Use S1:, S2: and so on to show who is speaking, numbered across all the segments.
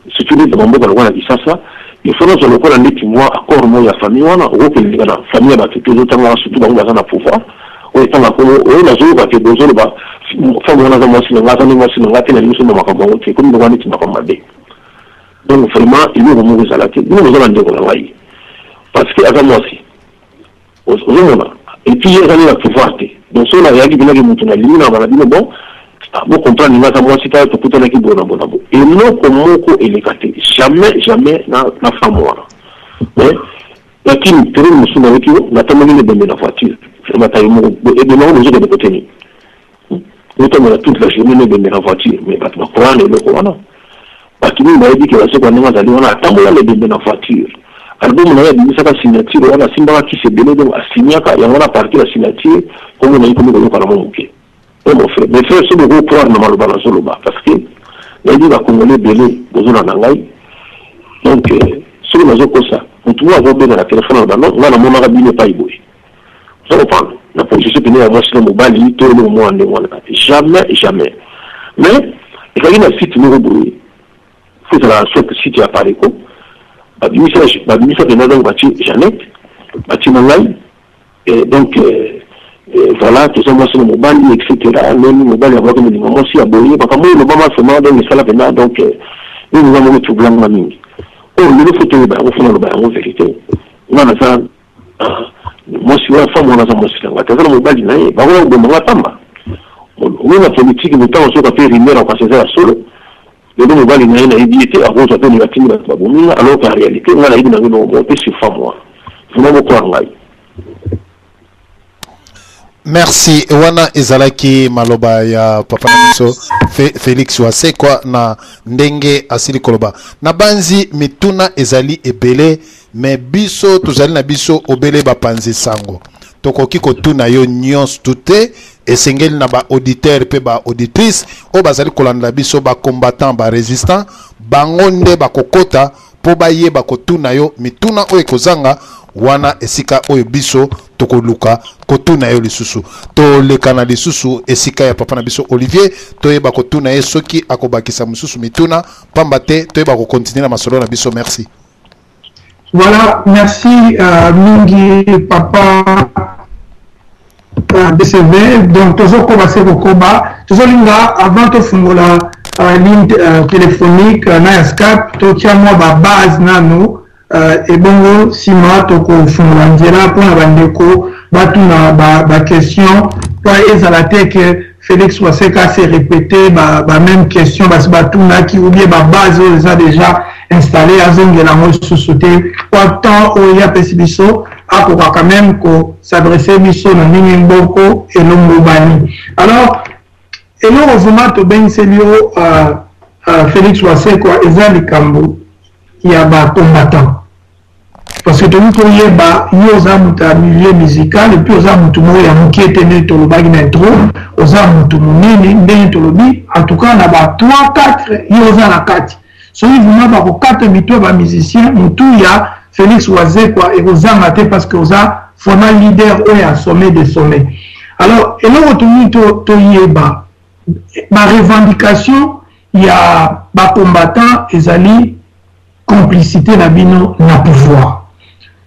S1: Surtout neti na ba mboka lokola na Kisasa, il faut nazwa lokola ndeti mua accord moko ya famille wana, okoki koleka na famille ya batu te, ozo tanga wana surtout bango baza na pouvoir, oyo etanga kombo oyo nazo yoka ke bozo loba femme wana aza muasi na nga, aza nde muasi na nga te, nalingi somba makambo yango te, ekomi lokola neti makambo mabe. Donc vraiment eloko moko ezala te, bino boza ba ndeko na ngai parce que aza muasi. Ozo mona? Et puis ye aza nde na pouvoir te. Donc soki na yaki pena ke mutu na lingi na bana bino bon bo comprendre nga aza mwasi tala tokutanaki boye na boye na boye. Eloko moko eleka te. Jamais jamais na na femme wana. Mais na kin période mosusu nayoki yo natamboli na ebembe na voiture. Vraiment ata yo moko ebembe yango bozo kende kote nini? Otambola toute la journée na ebembe na voiture mais batu ba croire na eloko wana. Batu mingi bayebi ke Wazekwa ndenge azali wana atambola na ebembe na voiture. Album na ye abimisaka signature wana asimbaka kisi ebele donc a signaka yango wana à partir ya signature kombo na ye ekomi koyokana mwa moke. Eh mon frère, mes frères soki boko croire na maloba nazo loba parce que nayebi ba congolais ebele bozo landa ngai donc soki nazo kosa mutu moko ako benga na telephone aloba non ngai namonaka bino epai boye. Ozo comprendre? Na position pene ya mwasi na mobali to eloko moko ya ndenge wana. Jamais, jamais. Mais ezalaki na site moko boye, faut ezala soit site ya Apareco, babimisa babimisa pena donc batie Jeannette, batie na ngai et donc voilà toza mwasi na mobali etc. Neni mobali abwaki molinga mwasi ya boye, makambo oyo elobama vraiment donc esala pena donc nini nga moko etroubla nga mingi. Or lelo faut toyeba yango, faut naloba yango verite. Nga naza Mwasi wana femme wana aza mwasi na nga te aza na mobali na ye bakoya koboma nga pamba omoni na politique motango azoyoka pe rumeur akokanisa eza ya solo lelo mobali na ye nayebi ye te akozwa pe ndenge atindi bato babomi nga alors qu'en réalité nga nayebi na nga eloko moko te sur femme wana vraiment bo croire ngai.
S2: Merci wana ezalaki maloba ya papa na biso Fe, Felix Wasekwa na ndenge asili koloba. Nabanzi mituna ezali ebele mais biso tozali na biso obele bapanzi sango tokoki kotuna yo nyonso te. Esengeli na ba auditeurs pe ba auditrices oyo bazali kolanda biso ba combattants ba resistants bango nde bakokota mpo bayeba kotuna yo mituna oyo ekozanga wana esika oyo biso tokoluka kotuna yo lisusu. Tolekana lisusu esika ya papa na biso Olivier, toyeba kotuna ye soki akobakisa mosusu mituna, pamba te toyeba kokontinue na masolo na biso. Merci.
S3: Voilà, merci euh, mingi papa euh, BCV. Donc tozokoba se kokoba, tozolinga avant tofungola euh, ligne euh, téléphonique euh, na ya Skype, totia mwa ba base nanu euh, ebongo nsima tokofungola nzela mpo na bandeko batuna ba, ba question mpo ezala te ke Félix Waseka se répéter ba, ba même question basi batunaki ou bien ba base oyo eza déjà installé azongela yango lisusu te po temps oyo ye apesi biso akoka quand même ko s'adresser biso na ndenge moko elongobani. Alors eloko vraiment tobengiseli yo uh, uh, Félix Wasekwa eza likambo ya ba combattants parce que tolingi toyeba yo oza moto ya milieu musical et puis oza moto moko ya moke te ndenge tolobaki na intro oza moto monene ndenge tolobi en tout cas na ba 3 4 yo oza na kati soki vraiment bakokata mito ya ba musicien motu ya Felix Wazekwa ekozanga te parce que oza vraiment leader oyo ya sommet de sommet alors eloko tolingi toyeba ba revendication ya ba combattant ezali complicite na bino na pouvoir.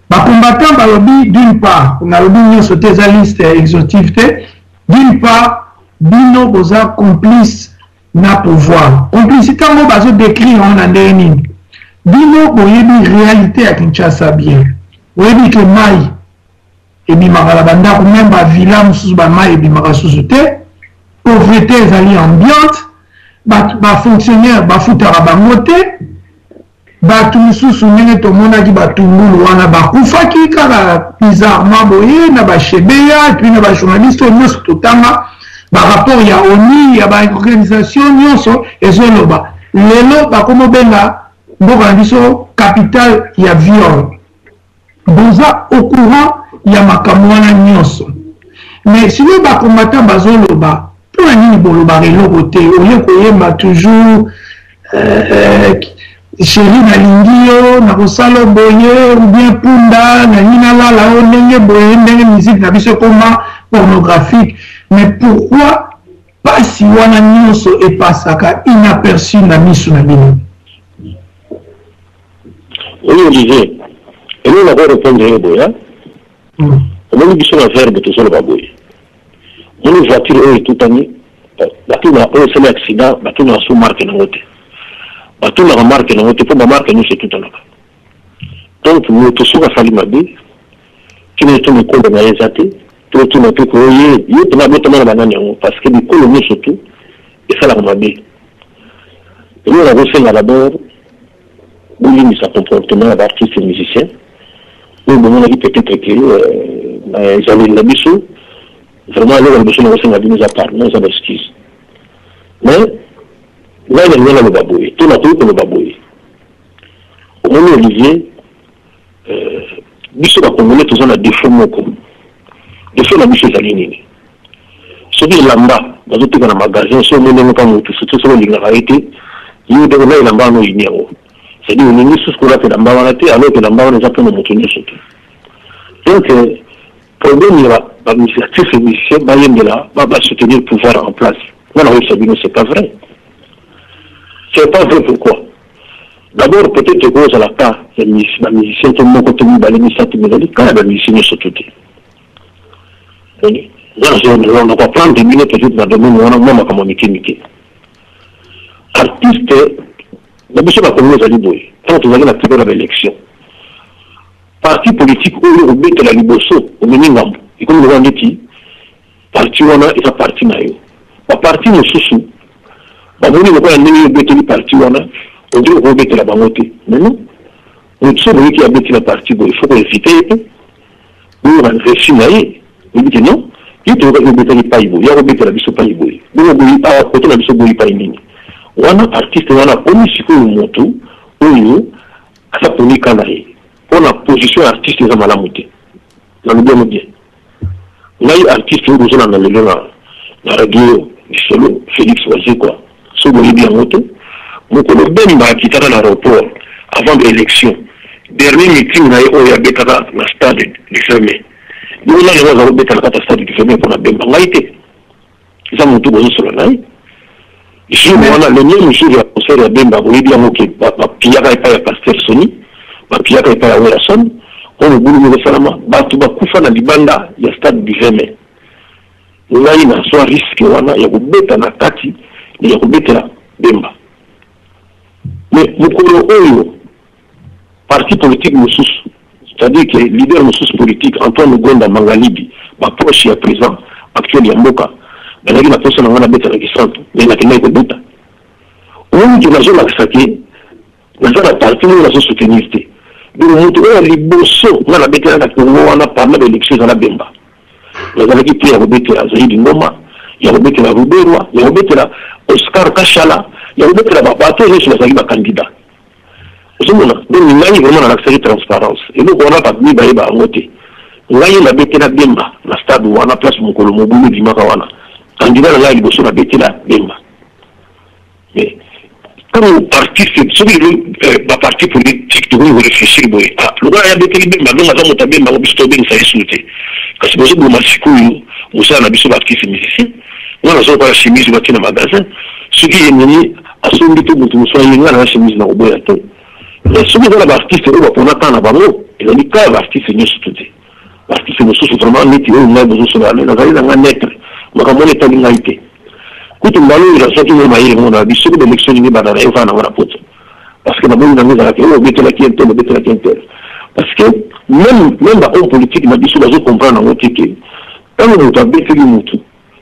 S3: Ba combattants balobi d'une part, nalobi nionso te eza liste exhaustive te, d'une part bino boza complice na pouvoir. Complicite yango bazo decrire yango na ndenge nini? Bino boyebi realite ya Kinshasa bien. Boyebi ke mayi ebimaka na ba ndako meme ba villa mosusu ba mayi ebimaka susu te. Pauvrete ezali ambiante. Batu ba fonctionnaires bafutaka bango te. Batu misusu ndenge tomonaki ba tungulu wana bakufaki kaka bizarrement boye na ba shebeya et puis na ba journalistes oyo nionso totanga ba rapport ya onu ya ba organisation nionso ezoloba lelo bakomobenga mboka na biso capitale ya viol. Boza au courant ya makambo wana nionso mais sikoyo ba combattants bazoloba pona nini bolobaka eloko te oye koyemba toujours euh, chérie nalingi yo nakosala boye ou bien punda nalingi nalala yo ndenge boye ndenge musique na biso ekoma pornographique mais pourquoi pasi wana nionso epasaka inaperçu na misu na bino?
S1: Oui Olivier, eloko nako repondre yo boye hein. Omoni biso na verbe tozoloba boye. Omoni voiture oyo etutani batuna oyo esali accident batunaka su marque nango te. Batunaka marque nango te mpo ba marque nyonso etutanaka. Donc moto soki asali mabe kino to mikolo na ye eza te to tuna te ko ye ye mpena abotama na banani yango parce que bikolo nyonso tu esalaka mabe. Eloko nakosenga d'abord bolimbisa comportement ya ba artistes musiciens oyo bomonaki peut-etre que na ezaleli na biso vraiment eloko ya liboso nakosenga bino eza pardon, eza ba excuse. Mais ngai nalingi naloba boye to nakoki koloba boye, omoni Olivier, biso ba congolais toza na defaut moko. Defaut na biso ezali nini? Soki elamba bazoteka na magasin, soki omoni yango pa mutu, surtout soki olingaka ye te, yo donc na elamba wana oyini yango. C'est-à-dire olingi susu kolata elamba wana te, alors que elamba wana eza mpona moto nyonso te. Donc problème ya ba artistes musiciens bayembela ba ba soutenir pouvoir en place, nga nakoyebisa bino c'est pas vrai. C'est pas vrai pourquoi? D'abord peut-être ekozala cas ya ba musiciens to moko to mibale misato, mais ezali cas ya ba musiciens nyonso to te. Nga nazo apprendre bino peut-être na domaine wana mwa makambo ya mike mike. Artiste na biso na Congo ezali boye, ntango tozalaki na période ya ba élection, parti politique oyo obetela liboso omemi ngambo, ekomi lokola ndeti parti wana eza parti na yo. Ba parti mosusu bamoni lokola ndenge yo obeteli parti wana, ondire okobetela bango te. Mais non, moto soki boyoki abeti na parti boye, il faut koinvite ye mpe boyoka reçu na ye, oyebi ke non, ye toyokaki obetaki pai boye, ya kobetela biso pai boye, bongo boyi awa kote na biso boyi pai nini wana. Artiste wana akomi sikoyo motu oyo aza ponika na ye mpona position ya artiste eza malamu te. Nalobi yango bien, ngai artiste oyo bozolanda lelo na radio Lisolo, Félix Wazekwa, so boyebi yango te, mokolo Bemba akitaka na aéroport avant de élection, dernier meeting na ye oyo abetaka na stade du 20 mai, bongo nani yango aza kobeta na kati ya stade du 20 mai mpona Bemba? Ngai te, eza motu bozosola na ye. Jour wana, le même jour ya concert ya Bemba, boyebi yango ke bapiyaka epai ya pasteur Soni, bapiyaka epai ya Werrason, oyo mobulu moko esalama, bato bakufa na libanda ya stade du 20 mai. Ngai nazwa risque wana ya kobeta na kati ya kobetela Bemba. Mais mokolo oyo parti politique mosusu, c'est-à-dire que leader mosusu politique Antoine Gonda Mangalibi, baproche ya président actuel ya mboka, bazalaki na posa na ngai nabeta na Kisantu, mais nakendaki kobeta. Omoni ke nazolakisa ke naza na parti oyo nazosoutenir te. Donc moto oyo ya liboso nga nabetela na Congo wana pendant baélection ezala Bemba. Nazalaki mpe ya kobetela Zaidi Ngoma, ya kobetela Ruberwa, ya kobetela Oscar Kashala, ya kobetela bato nyonso bazalaki bacandidat. Ozomona, donc ngai vraiment nalakisaki transparence. Eloko wana bato bayeba yango te. Ngai nabetela Bemba na stade wana, place mokolo mobulu ebimaka wana, candidat na ngai ya liboso nabetela Bemba. Mais ntango artiste, soki lelo baparti politique tokoki koréfléchir boye, ah, lokola ya beteli Bemba, donc aza moto abemba yango, biso tobengisa ye sulu te. Kasi bozoboma sikoyo mosala na biso baartiste musicien. Nga nazokola chemise batie na magasin, soki ye nini asombi to moto mosusu aye, nga na chemise na koboya te. Mais soki eza na baartiste oyo bapona ka na bango, ezali ka ya baartiste nyonso to te. Baartiste mosusu vraiment neti oyo ngai bozosola, nazali na nga neutre, makambo wana etali ngai te. Kutu mbala oyo nazwaki ngo mayele ngo na biso, soki baélection elingi ebanda na evanda nango na poto, parce que namoni nango ezalaki oyo obetelaki un tel, obetelaki un tel, parce que même bahomme politique na biso bazocomprendre yango te ke ntango moto abeteli motu,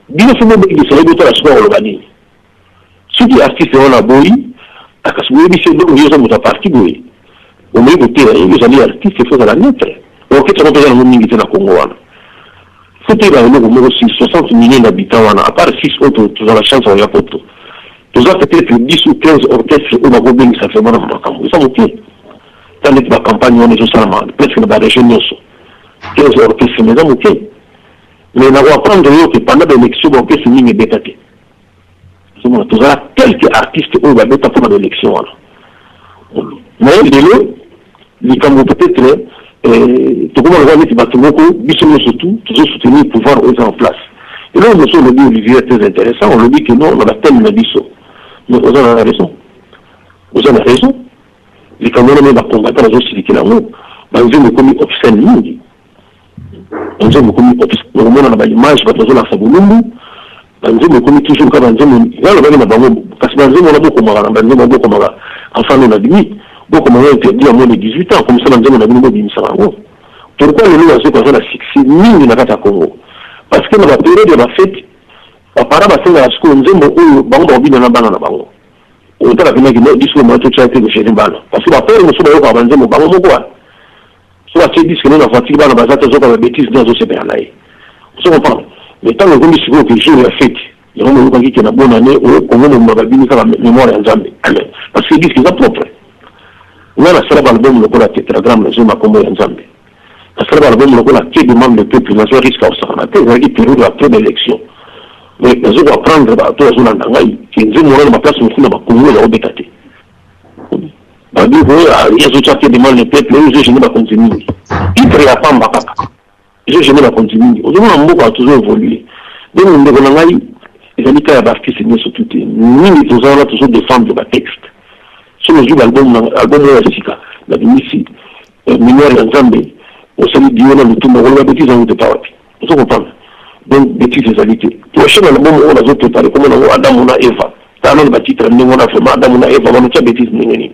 S1: bino fo bobengisa ye, botala soki akoloba nini. Soki artiste wana aboyi, kasi boyebisi, donc yo oza moto ya parti boye, omei koteya ye, ozali artiste, fo ozala neutre. Orchestre yango mpenza nango mingi te na Congo wana. Fo toyeba eloko moko, sur 60 millions d'habitants wana, à part 6 oyo tozala chance ya poto, toza peut-être 10 ou 15 orchestre oyo bakobengisa vraiment na makambo. Eza moke ta neti bacampagne wana ezosalama presque na barégion nyonso, 15 orchestre, mais eza moke. Mais nakoapprendre yo ke pendant baélection baorchestre mingi ebeta te. Ozomona, tozala quelques artistes oyo babeta mpona baélection wana. Mais lelo likambo peut-être tokoma lokola neti bato moko, biso nyonso tu tozosoutenir pouvoir oyo eza en place. Eloko mosusu olobi, Olivier, très intéressant, olobi ke non, na bathème na biso. Mais oza na raison, oza na raison. Likambo Likambo wana me bacombattant bazosilikela yango. Banzembo ekomi obscène mingi, banzembo ekomi obscène, okomona na baimage bato bazolakisa bolumbu. Banzembo ekomi toujours kaka banzembo nga alobaki na bango, kasi banzembo wana bokomaka na banzembo bokomaka enfant non admis, bokomaka interdit à moins de 18 ans, comme ça banzembo na bino bobimisaka yango. Pourquoi lelo Wazekwa aza na succès mingi na kati ya Congo? Parce que na baperiode ya bafete, baparent basengaka sikoyo nzembo oyo bango bakobina na bana na bango. Otala mpenaki no disque moko totya te kogene bana, parce que bapere mosusu bayokaka banzembo bango moko wana. So atie disque no na voiture, bana baza te, azoka babétise nde azosepela na ye, ozo comprendre. Mais ntango ekomi sikoyo ke jour ya fete yango, moyokaki ke na bonne année oyo Congo mobima babini kaka mémoire ya Nzambe, parce que disque eza propre. Nga nasala baalbum lokola Tétragramme, nazomba kombo ya Nzambe. Nasala baalbum lokola Que demande le peuple, nazwa risque akosakana te, ezalaki période après baélection. Mais nazo koapprendre bato bazolanda ngai ke nzembo wana na baplace mosusu na bakongo eza kobeta te. Babi oyo azotya Que demande le peuple oyo ezogene bakonzi mingi, titre ya pamba kaka ezogene bakonzi mingi. Ozomona mboka tozo évolue. Donc ndeko na ngai, ezali ka ya baartiste nyonso tu te. Mingi toza wana tozodéfendre batexte. Soki ozwi baalbum, album oyo ya sika nabimisi, mémoire ya Nzambe, osali dio na lutumba, okoloba bétise yango te pa wapi? Ozo comprendre? Donc bétise ezali te. Prochaine album oyo nazoprépare, komona yango Adamu na Eva. Tala nano batitre ndenge wana, vraiment, Adamu na Eva, banotia bétise ndenge nini?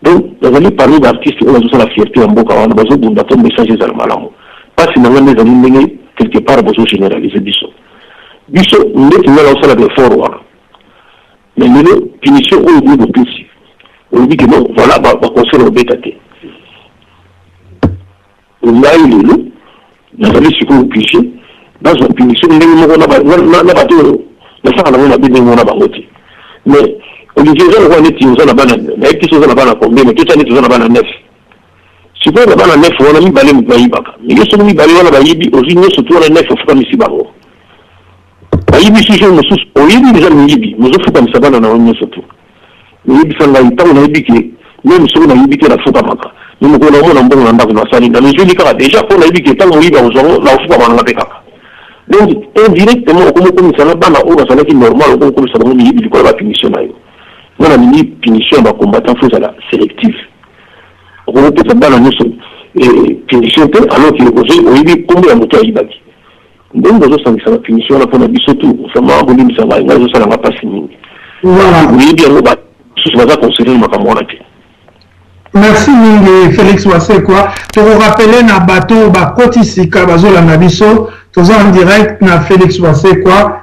S1: Donc nazali parmi baartiste oyo bazosala fierté ya mboka wana, bazobunda mpo message ezala malamu. Mpasi na ngai nde ezali ndenge quelque part bozogénéralise biso. Biso ndeti ngai naosala baeffort wana, mais lelo punition oyo bino bopesi, olobi ke non, voilà, baconcert obeta te. Ngai lelo nazali sikoyo obligé nazwa punition ndenge moko na bato oyo nasaka nango mabe ndenge moko na bango te. Mais Olivier, eza lokola neti oza na bana, nayebi te so oza na bana combien, mais totya neti oza na bana neuf. Sikoyo na bana neuf wana, mibale moto bayibaka, mais yo soki mibale wana bayibi, ozwi nyonso tu wana neuf, ofukamisi bango. Bayibi si jour mosusu, oyebi eza miyibi, mozofukamisa bana na yo nyonso tu. Oyebisa ngai, ntango nayebi ke même soki nayibi te nafukamaka, mais mokolo naomona mbongo na ndako, nasali namizweli kaka déjà, mpo nayebi ke ntango moyibi akozwa ngo, naofukama nanga mpe kaka. Donc indirectement okomi okomisa na bana oyo bazalaki normal, okomi okomisa bango miyibi likolo ya bapunition na yo. Nga na lingi punition ya bacombattant faut ezala sélective. Okomopesa bana nyonso punition te, alors ke oyebi nkombo ya moto ayibaki. Ndenge bozosangisa bapunition wana mpona biso tu, vraiment bolimbisa ngai, ngai ezosalanga mpasi mingi. Oyebi yango, basusu baza concerné makambo wana te.
S3: Merci mingi, Félix Wasekwa. Tokorappeler na bato bakoti sika, bazolanda biso, toza en direct na Félix Wasekwa,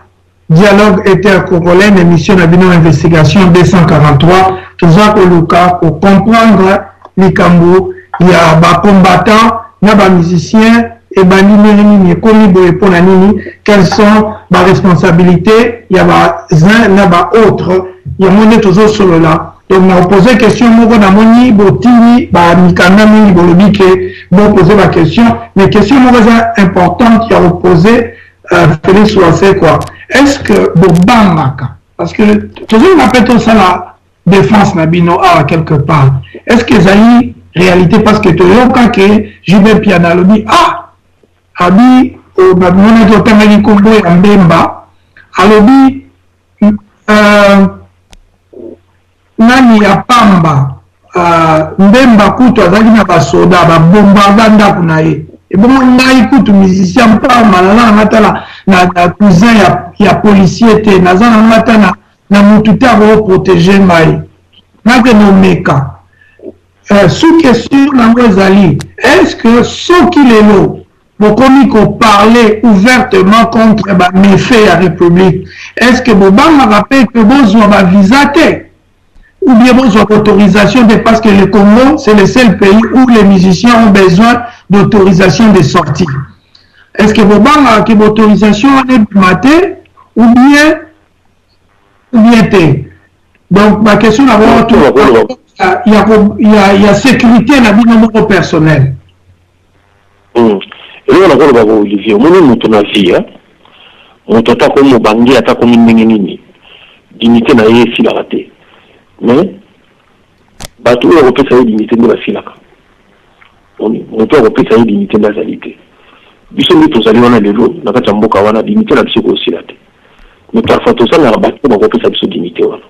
S3: Dialogue intercongolais, na émission na bino Investigation 243. Toza koluka kocomprendre likambo ya bacombattant na bamusicien ebandi ndenge nini, ekomi boye mpona nini, quelles sont baresponsabilité ya bazun na baautre. Yango nde tozosolola. Donc na opose question moko, namoni botindi bamikanda mingi, bolobi ke bopose baquestion, mais question moko eza importante ya kopose Félix Wasekwa: est ce que bobangaka? Parce que tozolinga mpe tosala défense na bino awa quelque part. Est ce que ezali réalité? Parce que toyoka ke JB Mpiana alobi, ah, abi bamonaki otangaki nkombo ya Mbemba, alobi nani ya pamba, Mbemba kutu azalaki na basoda babombarda ndako na ye, ebongo ngai kutu musicien pamba, naza nanga ata na cousin ya policier te, naza nanga ata na mutu te akoprotéger ngai, nakende omeka. Sous question nango ezali: est ce que soki lelo bokomi koparler ouvertement contre baméfait ya République, est ce que bobangaka mpe ke bozwa bavisa te ou bien bozwa autorisation te? Parce que le Congo, c'est le seul pays où les musiciens ont besoin d'autorisation de sortie. Est ce que bobangaka ke baautorisation wana ebima te ou bien te? Donc baquestion na bango ya sécurité na bino moko personnel.
S1: Eloko nakoloba ko, Olivier, omoni moto na vie, moto ata komi mobange, ata komi ndenge nini, dignité na ye esilaka te. Mais bato oyo akopesa ye dignité nde basilaka. Moto akopesa ye dignité nde azali te. Biso nde tozali wana lelo na kati ya mboka wana, dignité na biso ekosila te, mais parfois tozangaka bato oyo bakopesa biso dignité wana.